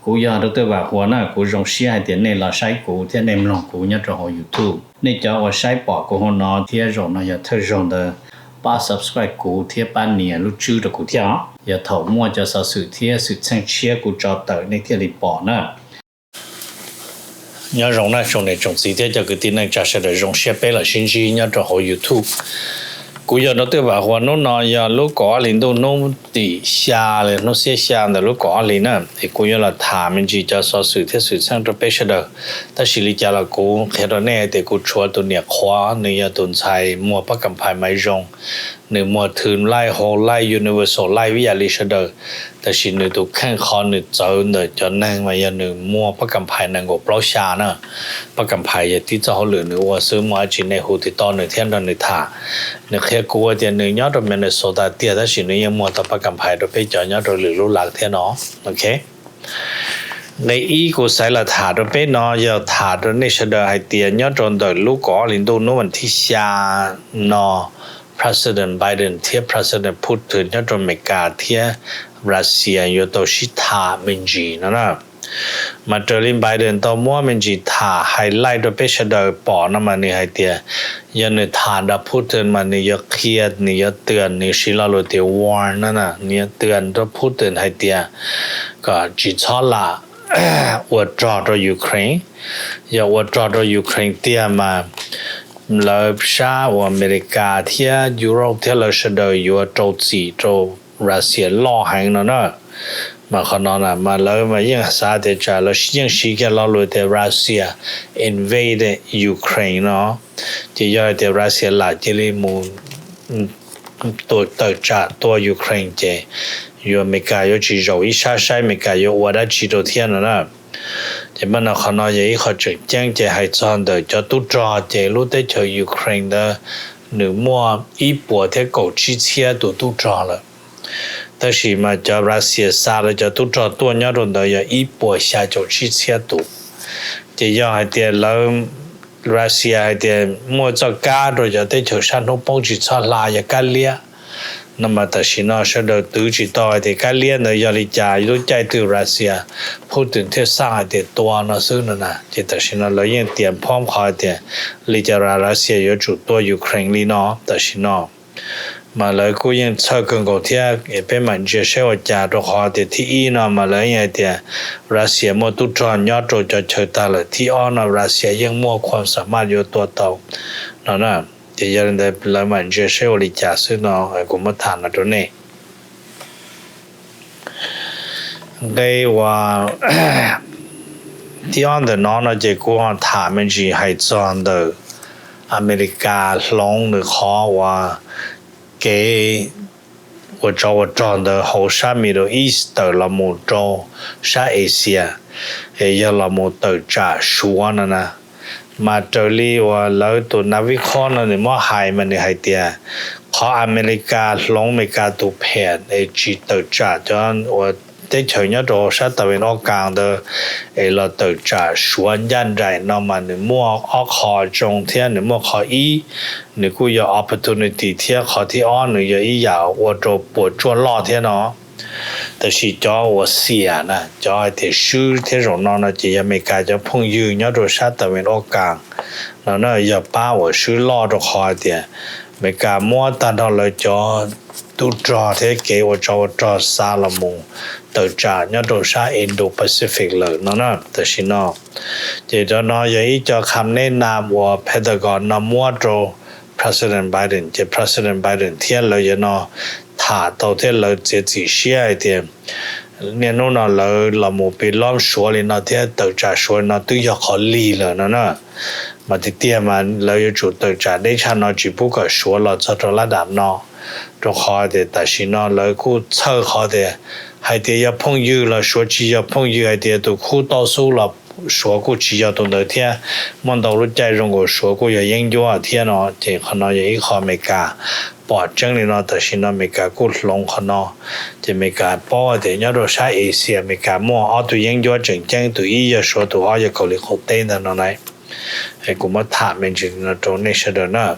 Kuv yog Doctor Vam Huas na, kuv zoo siab hais tias nej los saib kuv thiab nej mloog kuv nyob rau hauv YouTube. Nej cov uas saib pom kuv hauv no thiab zaum no yog thawj zaug ntawd, pab subscribe kuv thiab pab nias lub tswb rau kuv thiab os. Yog thaum muaj cov xov xwm thiab xwm txheej tshiab kuv tso tawm nej thiaj li pom na. Nyob zoo na tsoom niam tsoom txiv thiab cov kwv tij neej tsa sawv daws, zoo siab peb los sib ntsib nyob rau hauv YouTube. Kuv yog Doctor Vam Huas, hnub no yog lub kaum ob hlis ntuj hnub tim xya, hnub xiab xya ntawm lub kaum ob hlis na, es kuv yuav los tham me ntsis cov xov xwm thiab xwm txheej rau peb sawv daws. Tab sis li cas los kuv qhia rau nej hais tias kuv tshuav tus niam qhuav, nws yog tus ntxhais muag pab kam phais Maiv Zoo, nws muag thw laij, hau laij, universal laij ib yam li sawv daws. Tab sis nws tus kheej qhov nws txawv ntawm cov neeg mas yog nws muag pab kam phais nees nkaum plaub xya na. Pab kam phais yog tib txoj hauj lwm nws ua xwb, muaj dab tsi nej hu tiv toj nws thiab nrog nws tham. Nws qhia kuv tias nws nyob rau Minnesota tiag tab sis nws yeej muag tau pab kam phais rau peb cov nyob rau lwm lub lav thiab no. Ok. Nqe ib kuv xaiv los tham rau peb no yog tham rau nej sawv daws hais tias nyob rau ntawm lub kaum ob hlis ntuj hnub vas thib xya no, President Biden thiab President Putin nyob rau Amelikas thiab Russia yuav tau sib tham me ntsis no na. Mas raws li Biden tau muab me ntsis tham highlight rau peb sawv daws pom no mas nws hais tias yog nws tham nrog Putin mas nws yuav qhia, nws yuav twam, nws siv lo lus tias warn no na, nws yuav twam rau Putin hais tias kom tsis txhob lam ua rog rau Ukraine. Yog ua rog rau Ukraine tiag mas lawv sab uas Amelikas thiab Europe thiab lawv sawv daws yuav rau txim rau Russia loj heev no na. Mas qhov no na mas lawv mas yeej xav tias tsam lawv yeej siv kiag lo lus tias Russia invade Ukraine no, ces yog hais tias Russia lam cia li mus tawm tsam tua Ukraine ces yuav Amelikas yuav tsis zaum ib sab saib Amelikas yuav ua dab tsi rau thiab no na. Ces mas no qhov no yog ib qho tseem ceeb ces hais txog ntawm cov tub rog ces lub teb chaws Ukraine ntawd nws muaj ib puas thiab kaum tsib txhiab tus tub rog lawm. Tab sis mas cov Russia xa lawv cov tub rog tuaj nyob rau ntawd yog ib puas xya caum tsib txhiab tus. Ces yog hais tias lawv Russia hais tias muaj txoj kab rau cov teb chaws sab hnub poob tsis txhob hla yog kab liab no mas tam sim no sawv daws twv tsis tau hais tias kab liab ntawd yog li cas, lub caij twg Russia, Putin thiaj xaj hais tias tua no xwb no na. Ces tam sim no lawv yeej tias phob qhov hais tias li cas Russia yuav tsum tua Ukraine li no tam sim no. Mas lawv kuj yeej txhawj kawg nkaus thiab, peb mam ntsia seb ua cas rau qhov tias thib ib no mas lawv yeej hais tias Russia muaj tub rog nyob rau cov chaw tag lawm, thib ob no Russia yeej muaj khuam xa maj yuav tua tau no na. Ces yog li ntawd lawv mam ntsia seb ua li cas xwb no, kuv muab tham no rau nej. Nqe uas thib ob ntawm no no ces kuv ho tham me ntsis hais txog ntawm Amelikas hloov nws qhov uas kev ua tsov ua rog ntawd hauv sab Middle East tawm los mus rau sab Asia, es yog los mus tawm tsam Suav no na. Mas raws li uas lawv tus nav vib qhob no nws muab hais mas nws hais tias qhov Amelikas hloov Amelikas tus phem es tsis tawm tsam cov uas teb chaws nyob rau sab tas vim ob kas ntawd es los tawm tsam Suav ncaj nraim no mas nws muaj ob qho zoo thiab nws muaj qho ib, nws kuj yog opportunity thiab qhov thib ob nws yog ib yam ua rau puas tsuaj loj thiab no. Tab sis cov uas xiam na, cov hais tias swb thiab zaum no no ces yog Amelikas cov phooj ywg nyob rau sab tas vim ob kas no na yog pab uas swb loj rau qhov hais tias Amelikas muab tag nrho lawv cov tub rog thiab kev ua tsov ua rog xa los mus tawm tsam nyob rau sab Indo-Pacific lawm no na tam sim no. Ces cov no yog ib co kham neb nam uas Pentagon no muab rau President Biden, ces President Biden thiab lawv yuav no tham tau thiab lawv txiav txim siab hais tias niaj hnub no lawv los mus pib lom Suav li no thiab tawm tsam Suav li no twb yog qhov lig lawm no na. Mas tiag tiag mas lawv yuav tsum tawm tsam deb tshaj no tsis pub kom Suav los txog rau lab dam no, rau qhov tias tam sim no lawv kuj txhawj qhov tias hais tias yog phooj ywg los Suav tsis yog phooj ywg, hais tias tus khub tauj xub los Suav kuj tsis yog tus ntawd thiab. Muaj ntau lub caij zoo nkaus Suav kuj yog yeeb ncuab thiab no, ces qhov no yog ib qho Amelikas pom tseeb li no tam sim no Amelikas kuj hloov qhov no. Ces Amelikas paub hais tias nyob rau sab Asia Amelikas muaj ob tug yeeb ncuab tseem ceeb, tus ib yog Suav, tus ob yog Kaus Lim qaum teb ntag no na. Kuv muab tham me ntsis no rau nej sawv daws na.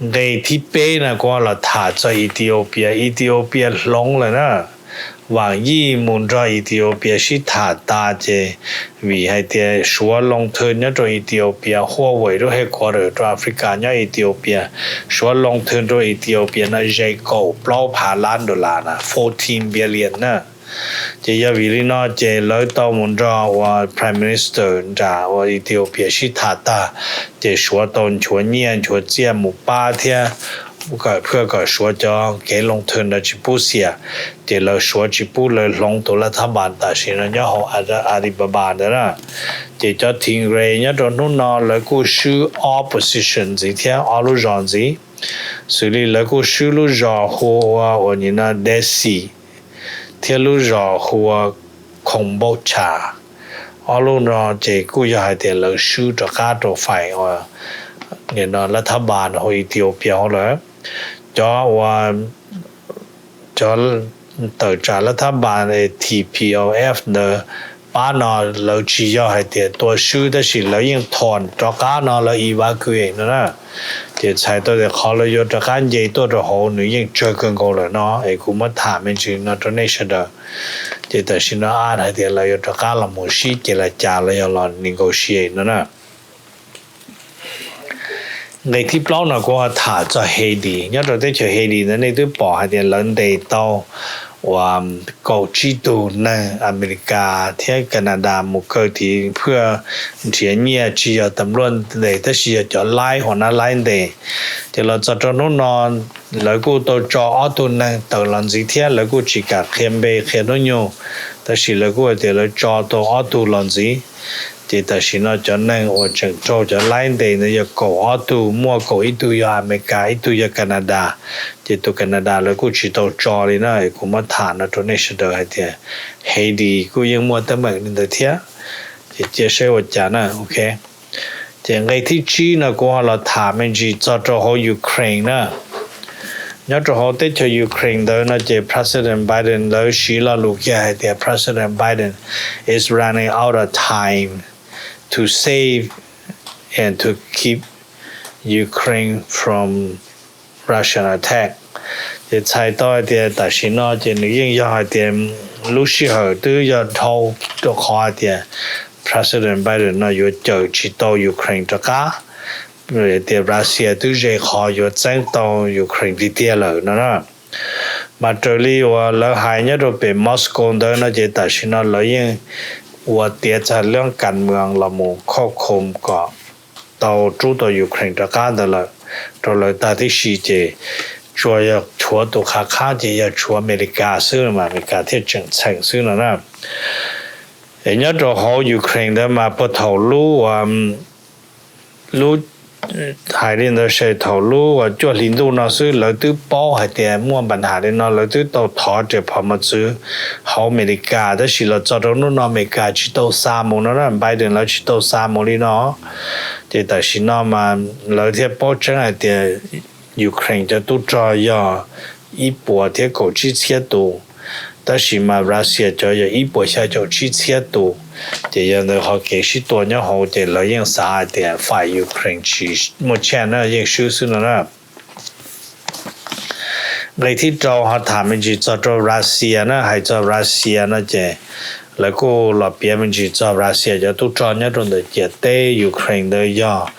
Nqe thib peb no kuv los tham txog Ethiopia, Ethiopia hloov lawm na. Vaam Yij mus nrog Ethiopia sib tham tas ces vim hais tias Suav loo thwv nyob rau Ethiopia, Huawei lub headquarter rau Africa nyob Ethiopia, Suav loo thwv rau Ethiopia no ze kaum plaub phav lab dollar na, fourteen billion na. Ces yog vim li no ces lawv tau mus nrog uas Prime Minister nram uas Ethiopia sib tham tag, ces Suav tau nchuav nyiaj nchuav txiaj mus pab thiab kawm phaj kom Suav cov kev loo thwv ntawd tsis pub xiam. Ces lawv Suav tsis pub lawv hloov tus laj thab npas tam sim no nyob hauv Alibaba ntawd na. Ces cov Tigray nyob rau hnub no lawv kuj swb ob position ntxiv thiab ob lub zos ntxiv, xws li lawv kuj swb lub zos hu ua uas nim no Dessie thiab lub zos hu ua Kombolcha. Ob lub no ces kuj yog hais tias lawv swb rov qab rau fais uas nim no laj thab npas hauv Ethiopia hauv lawm. Cov uas cov tawm tsam laj thab npas T P L F ntawd pab no lawv tsis yog hais tias tua swb tab sis lawv yeej thom rov qab no lawv evacuate no na. Ces txhais tau tias qhov lawv yuav rov qab nce tuaj rau hauv nws yeej tsawg kawg nkaus lawm no es kuv muab tham me ntsis no rau nej sawv daws. Ces tam sim no ab hais tias lawv yuav rov qab los mus sib ces las cas los yog los negotiate no na. Nqe thib plaub no kuv ho tham txog Haiti. Nyob rau teb chaws Haiti ntawd nej twb pom hais tias lawv ntes tau uas kaum tsib tug neeg Amelikas thiab Kanadas mus kaw tiv phaj nrhiav nyiaj, tsis yog tam luaj ntes tab sis yog cov laib hua nab laib ntes. Ces los txog rau hnub no lawv kuj tau tso ob tug neeg tawm los ntxiv thiab lawv kuj tsis kam qhia npe qhia hnub nyoog, tab sis lawv kuj hais tias lawv tso tau ob tug los ntxiv. Ces tam sim no cov neeg uas tseem raug cov laib ntes ntawd yog kaum ob tug, muaj kaum ib tug yog Amelikas, ib tug yog Kanadas. Ces tus Kanadas lawv kuj tsis tau tso li na, kuv muab tham no rau nej sawv daws hais tias Haiti kuj yeej muaj teeb meem li ntawd thiab. Ces cia saib ua cas na, ok. Ces nqe thib tsib no kuv ho los tham me ntsis txog rau hauv Ukraine na. Nyob rau hauv teb chaws Ukraine ntawd no ces President Biden lawv siv lo lus kiag hais tias President Biden is running out of time to save and to keep Ukraine from Russian attack. Ces txhais tau hais tias tam sim no ces nws yeej yog hais tias lub sij hawm twb yog dhau rau qhov hais tias President Biden no yuav cawm tsis tau Ukraine rov qab, tias Russia twb ze qhov yuav txeeb tau Ukraine tiag tiag lawm no na. Mas raws li uas lawv hais nyob rau pem Moscow ntawd no ces tam sim no lawv yeej ua tiav txag leeb kas mws los mus khauj khum kom tau rub tau Ukraine rov qab ntawd lawm rau lawv tag tib si. Ces tsuas yog tshuav tus qhab qhab ces yog tshuav Amelikas xwb mas Amelikas thiaj tseem txheem xwb no na. Es nyob rau hauv Ukraine ntawd mas puag thaum lub, lub, hais li ntawd se thaum lub uas cuaj hli ntuj no xwb lawv twb paub hais tias muaj npa nham li no, lawv twb tau thov riam phom mos txwv hauv Amelikas, tab sis los txog rau hnub no Amelikas tsis tau xa mus no na, Biden lawv tsis tau xa mus li no. Ces tam sim no mas lawv thiaj paub tseeb hais tias Ukraine cov tub rog yog ib puas thiab kaum tsib txhiab tus, tab sis mas Russia cov yog ib puas xya caum tsib txhiab tus. Ces yog ntawd qhov kev sib tua nyob hauv ces lawv yeej xav hais tias fai Ukraine tsis muaj chance na, yeej swb xwb no na. Nqe thib rau ho tham me ntsis txog rau Russia na, hais txog Russia no ces lawv kuj los piav me ntsis txog Russia cov tub rog nyob rau ntawm ciam teb Ukraine ntawd yog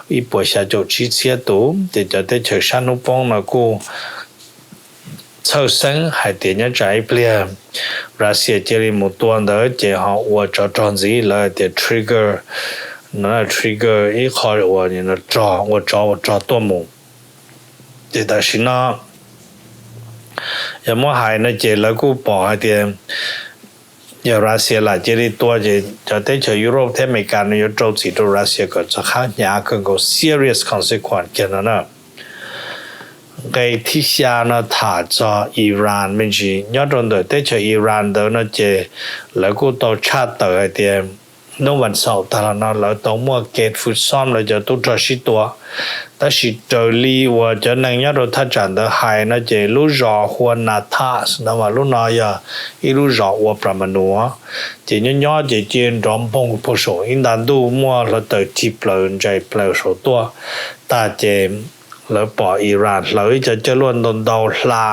ib puas xya caum tsib txhiab tus. Ces cov teb chaws sab hnub poob no kuj txhawj xeeb hais tias nyob tsam ib pliag Russia cia li mus tua ntawd ces ho ua tsov rog ntxiv, lawv hais tias trigger, trigger ib qho uas rog, ua tsov ua rog tuaj mus. Ces tam sim no yog muab hais no ces lawv kuj pom hais tias yog Russia lam cia li tua ces cov teb chaws Europe thiab Amelikas no yuav rau txim rau Russia kom txog qhab hnyav kawg nkaus, serious consequence kiag no na. Nqe thib xya no tham txog Iran me ntsis. Nyob rau ntawm teb chaws Iran ntawd no ces lawv kuj tau tshaj tawm hais tias hnub vas xaum tag los no lawv tau muaj kev fwj xoob lawv cov tub rog sib tua, tab sis raws li uas cov neeg nyob rau thaj tsam ntawd hais no ces lub zos hu ua Natanz no mas lub no yog ib lub zos ua plas ma nus, ces nyob nyob ces cia nrov npoog puag saum ib nta ntuj muaj hluav taws tig plaws ntsais plaws saum tuaj tag ces lawv pom Iran hlawv ib co coj luaj ntau ntau hla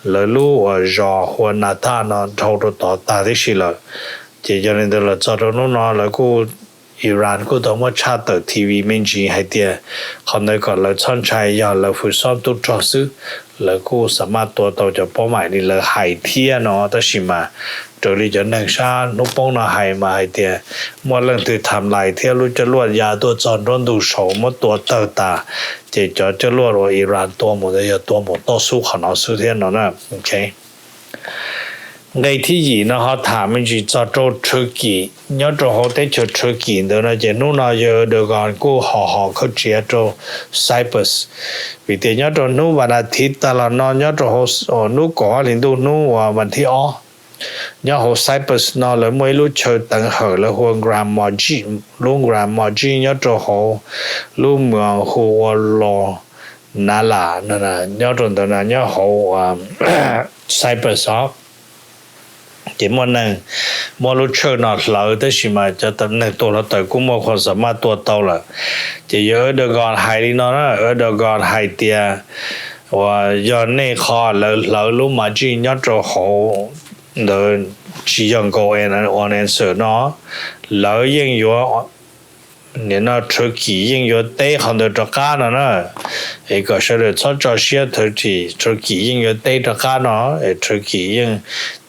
lawv lub uas zos Huas Nas Thaj no dhau rau tod tag tib si lawm. Ces yog li ntawd los txog rau hnub no lawv kuj, Iran kuj tau muab tshaj tawm T V me ntsis hais tias qhov ntawd kom lawv txhob ntshai, yog lawv fwm xob tub rog xwb, lawv kuj xa maj tua tau cov paub maim li lawv hais thiab no. Tab sis mas raws li cov neeg sab hnub poob no hais mas hais tias muaj leej twg tham lais thiab lub coj luaj ya tuaj txog nruab ntug saud muab tua tawg tas, ces cov coj luaj uas Iran tua mus ntawd yog tua mus toj xub qhov no xwb thiab no na. Nqe thib yim no ho tham me ntsis txog rau Turkey. Nyob rau hauv teb chaws Turkey ntawd no ces hnub no yawg Erdogan kuj ho hom khaub tsiav rau Cyprus, vim tias nyob rau hnub vas nas thiv tag los no nyob rau hauv hnub kaum ob hlis ntuj hnub uas vas thib ob, nyob hauv Cyprus no lawv muaj ib lub chaw teev hawm lawv hu ua Grand Mosque, lub Grand Mosque nyob rau hauv lub moos hu ua Los Nalas no, nyob rau ntawd na nyob hauv Cyprus os. Ces muaj neeg muab lub chaw no hlawv tab sis mas cov neeg tuag hluav taws kuj muaj qhov xa maj tua tau lawm. Ces yawg Erdogan hais li no na, Erdogan hais tias uas yog nej qhov lawv hlawv lub mosque nyob rau hauv ntawd tsis yog nkaus uas answer no, lawv yeej yuav, nim no Turkey yeej yuav teb qhov ntawd rov qab no na. Es kom sawv daws txhob tso siab, Turkey yeej yuav teb rov qab no, es Turkey yeej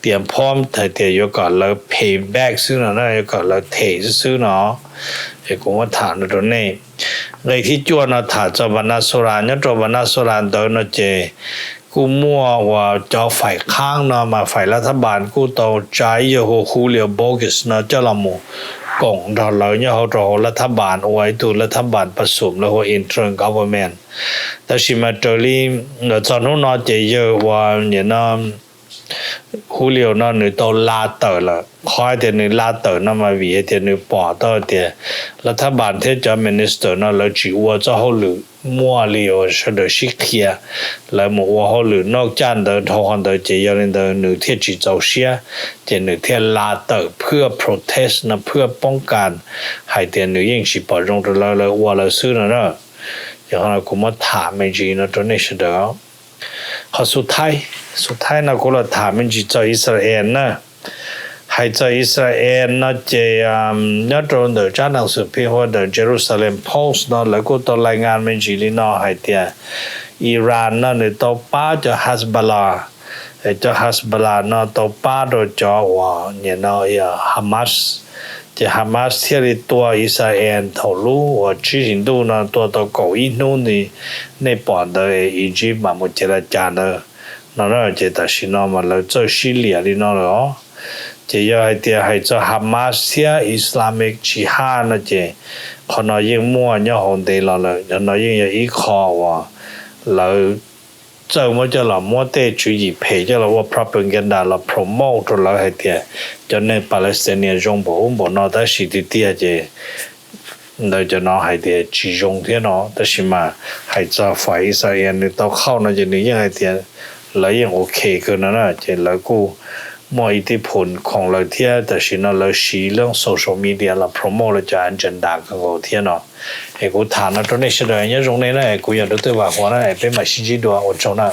tias phom hais tias yuav kom lawv pay back xwb no na, yuav kom lawv them xwb xwb no. Es kuv muab tham no rau nej. Nqe thib cuaj no tham txog Venezuela, nyob rau Venezuela ntawd no ces kuj muaj uas cov faim qhaab no mas faim lav thab npas kuj tau tsa ib yawg hu Julio Borges no coj los mus koom nrog lawv nyob hauv rau hauv lav thab npas, ua ib tug lav thab npas pas xum lawv hu ua interim government. Tab sis mas raws li txog hnub no ces yawg uas nim no Julio no nws tau la tawm lawm. Qhov hais tias nws la tawm no mas vim hais tias nws pom tau tias lav thab npas thiab cov minister no lawv tsis ua txoj hauj lwm muaj li uas sawv daws sib qhia, lawv mus ua hauj lwm noj caj ntawd dhau qhov ntawd ces yog li ntawd nws thiaj tsis txaus siab, ces nws thiaj la tawm phwj protest no phwj poob kas hais tias nws yeej tsis pom zoo rau lawv, lawv ua lawv xwb no na. Ces qhov no kuv muab tham me ntsis no rau nej sawv daws. Qhov xub thaib, xub thaib no kuv los tham me ntsis txog Israel na. Hais txog Israel no ces nyob rau ntawm tsab nas xum phim hu ua ntawm Jerusalem Post no lawv kuj tau lais ngas me ntsis li no hais tias Iran no nws tau pab cov Hezbollah, cov Hezbollah no tau pab rau cov uas nim no Hamas, ces Hamas thiaj li tua Israel thaum lub uas tsib hlis ntuj no tua tau kaum ib hnub li nej pom ntawd Egypt mam mus ces la cas ntawd no na. Ces tam sim no mas lawv txawj sib liam li no lawm os. Ces yog hais tias hais txog Hamas thiab Islamic Jihad no ces qhov no yeej muaj nyob hauv ntev los lawm, cov no yeej yog ib qho uas lawv txawj muab coj los muab tej tswv yim phem coj los ua propaganda los promote rau lawv hais tias cov neeg Palestinian zoo npaum ub npaum no, tab sis tiag tiag ces ntawd cov no hais tias tsis zoo thiab no. Tab sis mas hais txog fais Israel nws tau khauj no ces nws yeej hais tias lawv yeej ok kawg no na, ces lawv kuj muaj ib tib phum khoom lawv thiab tam sim no lawv siv lub social media los promote lawv cov agenda kawg nkaus thiab no. Es kuv tham no rau nej sawv daws nyob zoo nej na, kuv yog Dr. Vam Huas na, peb mam sib ntsib dua, ua tsaug na.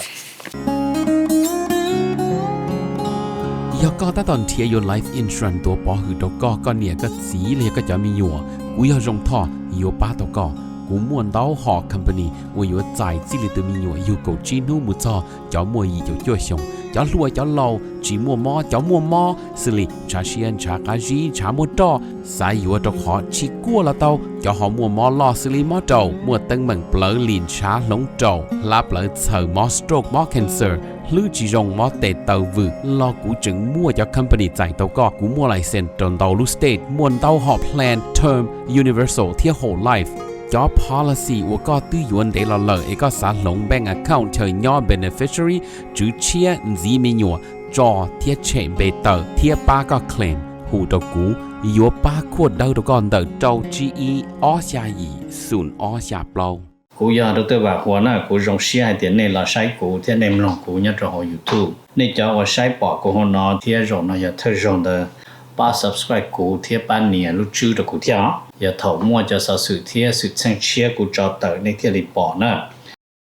Yog koj tab tom nrhiav yuav life insurance tuav pov hwm rau koj, koj niam koj txiv los yog koj cov me nyuam, kuv yog Zoo Thoj yuav pab tau koj. Kuv muaj ntau hom company uas yuav txais txij li tus me nyuam yug kaum tsib hnub mus txog cov muaj yim caum cuaj xyoos, cov hluas cov laus, tsis muaj mob cov muaj mob xws li ntshav siab ntshav qab zib ntshav muaj roj, xav yuav rau qhov tsis kuaj los tau, cov ho muaj mob loj xws li mob raum, muaj teeb meem plawv lim ntshav hloov raum hlab plawv txhaws mob stroke mob cancer, hlwb tsis zoo mob tes taw vwm los kuv tseem muaj cov company txais tau koj. Kuv muaj license rau ntau lub state, muaj ntau hom plan term, universal thiab whole life. Cov policy uas koj twb yuav ntev los lawm es koj xav hloov bank account chaw nyob beneficiary, tswv tshiab, ntxiv me nyuam, tso thiab tshem npe tawm thiab pab koj claim, hu rau kuv, yuav pab khuaj dawb rau koj ntawm rau tsib ib ob xya yim xoom ob xya plaub. Kuv yog Dr. Vam Huas na, kuv zoo siab hais tias nej los saib kuv thiab nej mloog kuv nyob rau hauv YouTube. Nej cov uas saib pom kuv hauv no thiab zaum no yog thawj zaug ntawd, pab subscribe kuv thiab pab nias lub tswb rau kuv thiab os. Yog thaum muaj cov xov xwm thiab xwm txheej tshiab kuv tso tawm nej thiaj li pom na.